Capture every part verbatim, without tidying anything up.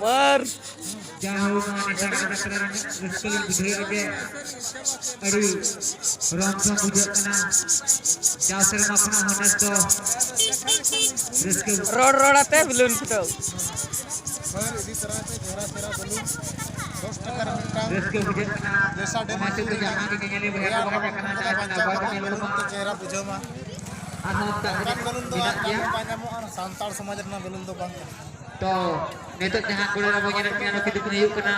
ᱢᱟᱨ ᱡᱟᱦᱟᱸ ᱦᱩᱭᱩᱜ ᱠᱟᱱᱟ, ᱱᱮᱛᱟᱨ ᱠᱟᱛᱷᱟ ᱠᱟᱱᱟ, ᱨᱟᱹᱥᱠᱟᱹ ᱞᱤᱧ ᱵᱩᱡᱷᱟᱹᱣᱮᱫᱼᱟ ᱡᱮ ᱟᱹᱰᱤ ᱨᱚᱢ ᱡᱷᱚᱢ ᱵᱩᱡᱷᱟᱹᱜ ᱠᱟᱱᱟ᱾ ᱡᱟᱣ ᱥᱮᱨᱢᱟ ᱠᱷᱚᱱᱟᱜ ᱦᱚᱸ ᱱᱮᱥ ᱫᱚ ᱨᱟᱹᱥᱠᱟᱹ ᱨᱚᱲ ᱨᱚᱲ ᱟᱛᱮ ᱵᱮᱞᱩᱱ ᱯᱷᱩᱴᱟᱹᱣ᱾ ᱨᱟᱹᱥᱠᱟᱹ ᱵᱩᱡᱷᱟᱹᱜ ᱠᱟᱱᱟ᱾ ᱚᱱᱟ ᱦᱤᱥᱟᱹᱵ ᱛᱮ ᱡᱟᱦᱟᱸ ᱜᱮ ᱧᱮᱧᱮᱞᱤᱭᱟᱹ ᱵᱚᱭᱦᱟ ᱠᱚ ᱵᱟᱝ ᱠᱟᱱᱟ, ᱟᱨᱦᱚᱸ ᱚᱱᱠᱟᱱ ᱵᱮᱞᱩᱱ ᱫᱚ ᱵᱟᱝ ᱧᱟᱢᱚᱜᱼᱟ, ᱥᱟᱱᱛᱟᱲ ᱥᱚᱢᱟᱡᱽ ᱨᱮᱱᱟᱜ ᱵᱮᱞᱩᱱ ᱫᱚ ᱵᱟᱝ ᱠᱟᱱᱟ᱾ ᱛᱚ, ᱱᱤᱛᱚᱜ ᱡᱟᱦᱟᱸ ᱠᱚᱲᱟ ᱵᱚᱱ ᱧᱮᱞᱮᱫ ᱠᱟᱱᱟ, ᱱᱩᱠᱤᱱ ᱫᱚᱠᱤᱱ ᱦᱩᱭᱩᱜ ᱠᱟᱱᱟ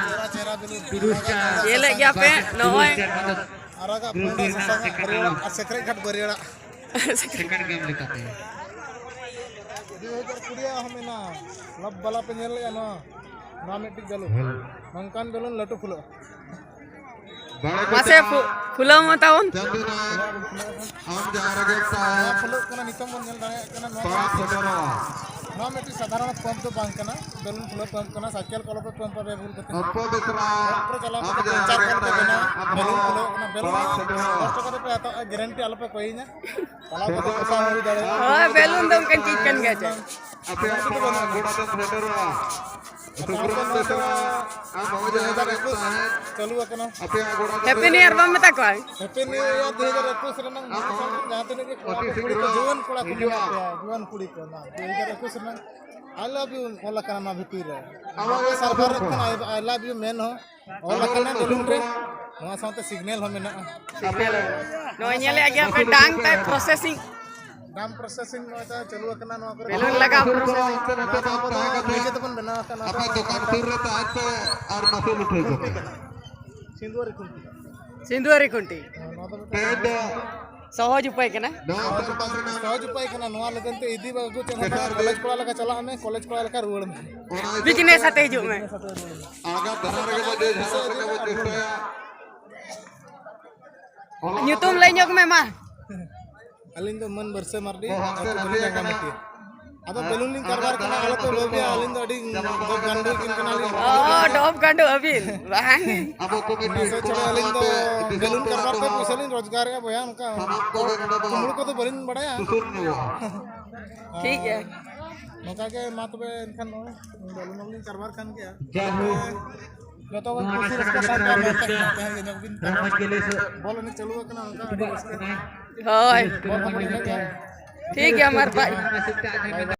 ᱴᱩᱰᱩ ᱥᱴᱟᱨ᱾ ᱧᱮᱞᱮᱫ ᱜᱮᱭᱟ ᱯᱮ, ᱵᱟᱨᱥᱮᱥ ᱱᱚᱜᱼᱚᱭ᱾ ᱴᱩᱰᱩ ᱥᱴᱟᱨ, ᱢᱚᱛᱞᱚᱵ ᱟᱨᱟᱜᱟᱜ ᱜᱨᱩᱯ ᱯᱩᱸᱰᱟᱜ ᱨᱮᱱᱟᱜ ᱥᱟᱥᱟᱝᱟᱜ ᱥᱮᱠᱮᱱᱰ ᱦᱟᱹᱨᱭᱟᱹᱲᱟᱜ ᱨᱟᱣᱩᱱᱰ᱾ ᱟᱨ ᱥᱮᱠᱨᱮᱴ ᱜᱷᱟᱴ ᱵᱟᱹᱨᱭᱟᱹᱲᱟᱜ᱾ ᱥᱮᱠᱮᱱᱰ ᱜᱮᱢ ᱞᱮᱠᱟᱛᱮ᱾ ᱫᱩ ᱦᱟᱡᱟᱨ ᱠᱩᱲᱤᱭᱟᱜ ᱦᱚᱸ ᱢᱮᱱᱟᱜᱼᱟ᱾ ᱞᱟᱵ ᱵᱟᱞᱟ ᱯᱮ ᱧᱮᱞ ᱞᱮᱜᱼᱟ ᱱᱚᱣᱟ? ᱱᱚᱣᱟ ᱢᱤᱫᱴᱤᱡ ᱵᱮᱞᱩᱱ᱾ ᱦᱮᱸ᱾ ᱱᱚᱝᱠᱟᱱ ᱵᱮᱞᱩᱱ ᱞᱟᱹᱴᱩ ᱯᱷᱩᱞᱟᱹᱜᱼᱟ᱾ ᱢᱟᱥᱮ ᱯᱷᱩ-, ᱯᱷᱩᱞᱟᱹᱣ ᱢᱟ ᱛᱟᱵᱚᱱ᱾ ᱪᱟᱸᱫᱩ ᱱᱟᱭ, ᱟᱢ ᱡᱟᱦᱟᱸ ᱨᱮᱜᱮᱢ ᱛᱟᱦᱮᱸ, ᱱᱚᱣᱟ ᱯᱷᱩᱞᱟᱹᱜ ᱠᱟᱱᱟ, ᱱᱤᱛᱚᱝ ᱵᱚᱱ ᱧᱮᱞ ᱫᱟᱲᱮᱭᱟᱜ ᱠᱟᱱᱟ, ᱱᱚᱣᱟ ᱯᱟᱸᱪ ᱫᱚ ᱥᱚ ᱴᱟᱠᱟ᱾ ᱱᱚᱣᱟ ᱢᱤᱫᱴᱤᱡ ᱥᱟᱫᱷᱟᱨᱚᱱ ᱯᱟᱢᱯ ᱫᱚ ᱵᱟᱝ ᱠᱟᱱᱟ, ᱵᱮᱞᱩᱱ ᱯᱷᱩᱞᱟᱹᱣ ᱯᱟᱢᱯ ᱠᱟᱱᱟ, ᱥᱟᱭᱠᱮᱞ ᱠᱚ ᱟᱞᱚᱯᱮ ᱯᱟᱢᱯᱟ ᱵᱮᱵᱷᱩᱞ ᱠᱟᱛᱮ᱾ ᱚᱯᱚ ᱵᱮᱥᱨᱟ, ᱚᱲᱟᱜ ᱠᱚᱨᱮ ᱪᱟᱞᱟᱣ ᱟᱢ ᱠᱟᱛᱮ ᱡᱟᱦᱟᱸ ᱯᱟᱢᱪᱟᱨ ᱠᱚ ᱨᱮᱜᱮᱢ ᱟᱞᱚᱯᱮ ᱛᱟᱦᱮᱸ, ᱵᱮᱱᱟᱣᱟ, ᱟᱢ ᱵᱮᱞᱩᱱ ᱦᱚᱸ ᱯᱷᱩᱞᱟᱹᱣ ᱠᱟᱱᱟ, ᱵᱮᱞᱩᱱ ᱯᱟᱸᱪ ᱥᱚ ᱴᱟᱠᱟ᱾ ᱜᱮᱨᱮᱱᱴᱤ ᱟᱞᱚᱯᱮ ᱠᱚᱭᱤᱧᱟ᱾ ᱪᱟᱞᱟᱣ ᱠᱟᱛᱮ ᱯᱚᱭᱥᱟ ᱦᱩᱭ ᱫᱟᱲᱮᱭᱟᱜᱼᱟ᱾ ᱦᱳᱭ, ᱵᱮᱞᱩᱱ ᱫᱚ ᱚᱱᱠᱟᱱ ᱪᱤᱡᱽ ᱠᱟᱱ ᱜᱮᱭᱟ ᱪᱮ? ᱟᱯᱮ ᱟᱯᱮ ᱜᱚᱲᱟ ᱫᱚ ᱥᱮᱴᱮᱨᱚᱜᱼᱟ᱾ ᱥᱩᱠᱨᱟᱢ ᱵᱮᱥᱨᱟ, ᱟᱢ ᱦᱚᱸ ᱡᱟᱦᱟᱸ ᱨᱮᱜᱮᱢ ᱛᱟᱦᱮᱸ, ᱪᱟᱹᱞᱩ ᱟᱠᱟᱱᱟ᱾ ᱟᱯᱮᱭᱟᱜ ᱜᱚᱲᱟ ᱫᱚ ᱦᱮᱯᱤ ᱱᱤᱭᱩ ᱤᱭᱟᱨ ᱵᱟᱢ ᱢᱮᱛᱟ ᱠᱚᱣᱟ? ᱦᱮᱯᱤ ᱱᱤᱭᱩ ᱤᱭᱟᱨ ᱫᱩ ᱦᱟᱡᱟᱨ ᱮᱠᱩᱥ ᱨᱮᱱᱟᱝ ᱟᱢ ᱦᱚᱸ ᱡᱟᱦᱟᱸ ᱛᱤᱱᱟᱹᱜ ᱜᱮ ᱠᱚᱲᱟ ᱠᱩᱲᱤ ᱠᱚ, ᱡᱩᱣᱟᱹᱱ ᱠᱚᱲᱟ ᱠᱩᱲᱤ ᱢᱮᱱᱟᱜ ᱯᱮᱭᱟ, ᱡᱩᱣᱟᱹᱱ ᱠᱩᱲᱤ ᱠᱚ, ᱱᱚᱣᱟ ᱫᱩ ᱦᱟᱡᱟᱨ ᱮᱠᱩᱥ ᱨᱮᱱᱟᱝ I love you ᱚᱞ ᱟᱠᱟᱱᱟ ᱱᱚᱣᱟ ᱵᱷᱤᱛᱤᱨ ᱨᱮ᱾ ᱟᱢᱟᱜ ᱜᱮ ᱥᱟᱨᱵᱷᱟᱨ ᱠᱷᱚᱱ I, I love you ᱢᱮᱱ ᱦᱚᱸ ᱚᱞ ᱟᱠᱟᱱᱟ ᱵᱮᱞᱩᱱ ᱨᱮ᱾ ᱱᱚᱣᱟ ᱥᱟᱶᱛᱮ ᱥᱤᱜᱽᱱᱮᱞ ᱦᱚᱸ ᱢᱮᱱᱟᱜᱼᱟ᱾ ᱱᱚᱜᱼᱚᱭ ᱧᱮᱞᱮᱫ ᱜᱮᱭᱟ ᱯᱮ, ᱰᱟᱝ ᱛᱟᱭ ᱯᱨᱚᱥᱮᱥᱤᱝ᱾ ᱰᱟᱝ ᱯᱨᱚᱥᱮᱥᱤᱝ ᱱᱚᱜᱼᱚᱭ ᱛᱚ ᱪᱟᱹᱞᱩ ᱟᱠᱟᱱᱟ ᱱᱚᱣᱟ ᱠᱚᱨᱮ᱾ ᱵᱮᱞᱩᱱ ᱞᱟᱜᱟᱣ ᱯᱨᱚᱥᱮᱥᱤᱝ᱾ ᱱᱚᱣᱟ ᱫᱚ ᱟᱵᱚ ᱫᱚ ᱱᱤᱡᱮ ᱛᱮᱵᱚᱱ ᱵᱮᱱᱟᱣ ᱟᱠᱟᱫ, ᱱᱚᱣᱟ ᱫᱚ ᱟᱯᱮ ᱫᱚᱠᱟᱱ ᱥᱩᱨ ᱨᱮ ᱛᱟᱦᱮᱸ ᱯᱮ ᱟᱨ ᱢᱟᱥᱮ ᱞᱩᱴᱷᱟᱹᱭ ᱠᱚᱯᱮ᱾ ᱥᱤᱸᱫᱩᱣᱟᱹᱨᱤ ᱠᱷᱩᱱᱴᱤ᱾ ᱥᱤᱸᱫᱩᱣᱟᱹᱨᱤ ᱠᱷᱩᱱᱴᱤ᱾ ᱦᱮᱸ, ᱱᱚᱣᱟ ᱫᱚ ᱢᱤᱫᱴᱮᱱ ᱛᱮᱦᱮᱧ ᱫᱚ ᱥᱚᱦᱚᱡᱽ ᱩᱯᱟᱹᱭ ᱠᱟᱱᱟ᱾ ᱱᱚᱣᱟ ᱥᱮᱨᱢᱟ ᱨᱮᱱᱟᱜ ᱥᱚᱦᱚᱡᱽ ᱩᱯᱟᱹᱭ ᱠᱟᱱᱟ᱾ ᱱᱚᱣᱟ ᱞᱟᱹᱜᱤᱫ ᱛᱮ ᱤᱫᱤ ᱟᱹᱜᱩ ᱪᱮᱫ ᱦᱚᱸ ᱵᱟᱝ᱾ ᱛᱮᱥᱟᱨ ᱠᱚᱞᱮᱡᱽ ᱫᱤᱱ ᱠᱚᱲᱟ ᱞᱮᱠᱟ ᱪᱟᱞᱟᱜ ᱢᱮ, ᱠᱚᱞᱮᱡᱽ ᱠᱚᱲᱟ ᱞᱮᱠᱟ ᱨᱩᱣᱟᱹᱲ ᱢᱮ᱾ ᱚᱱᱟ ᱤᱫᱤ ᱵᱤᱡᱽᱱᱮᱥ ᱠᱟᱛᱮ ᱟᱛᱮ ᱦᱤᱡᱩᱜ ᱢᱮ᱾ ᱟᱬᱜᱟᱛ ᱫᱷᱟᱨᱟ ᱨᱮᱜᱮ ᱵᱚ ᱡᱮ ᱡᱟᱦᱟᱸ ᱞᱮᱠᱟ ᱵᱚ ᱪᱮᱥᱴᱟᱭᱟ᱾ ᱧᱩᱛᱩᱢ ᱞᱟᱹᱭ ᱧᱚᱜ ᱢᱮ ᱢᱟ᱾ ᱟᱹᱞᱤᱧ ᱫᱚ ᱢᱟᱹᱱ ᱵᱟᱹᱨᱥᱟᱹ ᱢᱟᱨᱰᱤ, ᱟᱹᱛᱩ ᱵᱤᱞᱤ ᱡᱟᱸᱜᱟ ᱢᱟᱹᱴᱤᱭᱟᱹ᱾ ᱟᱫᱚ ᱵᱮᱞᱩᱱ ᱞᱤᱧ ᱠᱟᱨᱵᱟᱨ ᱠᱟᱱᱟ, ᱟᱞᱚᱯᱮ ᱵᱷᱟᱹᱵᱤᱭᱟ, ᱟᱹᱞᱤᱧ ᱫᱚ ᱟᱹᱰᱤ ᱫᱚᱯ ᱜᱟᱱᱰᱩ ᱠᱤᱱ ᱠᱟᱱᱟᱞᱤᱧ᱾ ᱚ, ᱰᱚᱵ ᱜᱟᱱᱰᱩ ᱟᱹᱵᱤᱱ, ᱵᱟᱝ᱾ ᱟᱵᱚ ᱠᱚᱢᱤᱴᱤ ᱚᱱᱟ ᱥᱮ ᱪᱷᱟᱲᱟ ᱟᱹᱞᱤᱧ ᱫᱚ ᱵᱮᱞᱩᱱ ᱠᱟᱨᱵᱟᱨ ᱛᱮ ᱯᱩᱭᱥᱟᱹ ᱞᱤᱧ ᱨᱳᱡᱽᱜᱟᱨᱮᱜᱼᱟ ᱵᱚᱭᱦᱟ, ᱚᱱᱠᱟ ᱥᱟᱱᱟᱢ ᱠᱚᱜᱮ ᱱᱚᱰᱮ ᱵᱚ ᱠᱩᱢᱵᱽᱲᱩ ᱠᱚᱫᱚ ᱵᱟᱹᱞᱤᱧ ᱵᱟᱲᱟᱭᱟ᱾ ᱥᱩᱥᱩᱨ ᱧᱚᱜᱚᱜᱼᱟ᱾ ᱴᱷᱤᱠ ᱜᱮᱭᱟ᱾ ᱱᱚᱝᱠᱟ ᱜᱮ ᱢᱟ ᱛᱚᱵᱮ ᱮᱱᱠᱷᱟᱱ ᱱᱚᱜᱼᱚᱭ ᱟᱹᱞᱤᱧ ᱢᱟᱞᱤᱧ ᱠᱟᱨᱵᱟᱨ ᱠᱟᱱ ᱜᱮᱭᱟ᱾ ᱡᱟᱭᱦᱳᱠ, ᱛᱚᱵᱮ ᱡᱚᱛᱚ ᱜᱮ ᱱᱚᱣᱟ ᱠᱩᱥᱤ ᱨᱟᱹᱥᱠᱟᱹ ᱥᱟᱱᱛᱟᱲ ᱥᱟᱱᱛᱟᱲ ᱢᱮᱱᱛᱮ ᱢᱮᱱᱛᱮ ᱱᱚᱛᱮ ᱦᱚᱸ ᱧᱮᱞ ᱵᱤᱱ ᱨᱚᱢᱚᱡᱽ ᱜᱮᱞᱮ ᱵᱚᱞ ᱮᱱᱮᱡ ᱪᱟᱹᱞᱩ ᱟᱠᱟᱱᱟ, ᱚᱱᱠᱟ ᱟᱹᱰᱤ ᱨᱟᱹᱥᱠᱟᱹ᱾ ᱦᱳᱭ᱾ ᱵᱚᱞ ᱦᱚᱸᱵᱚᱱ ᱮᱱᱮᱡᱟ᱾ ᱴᱷᱤᱠ ᱜᱮᱭᱟ, ᱢᱟ ᱵᱟᱭ᱾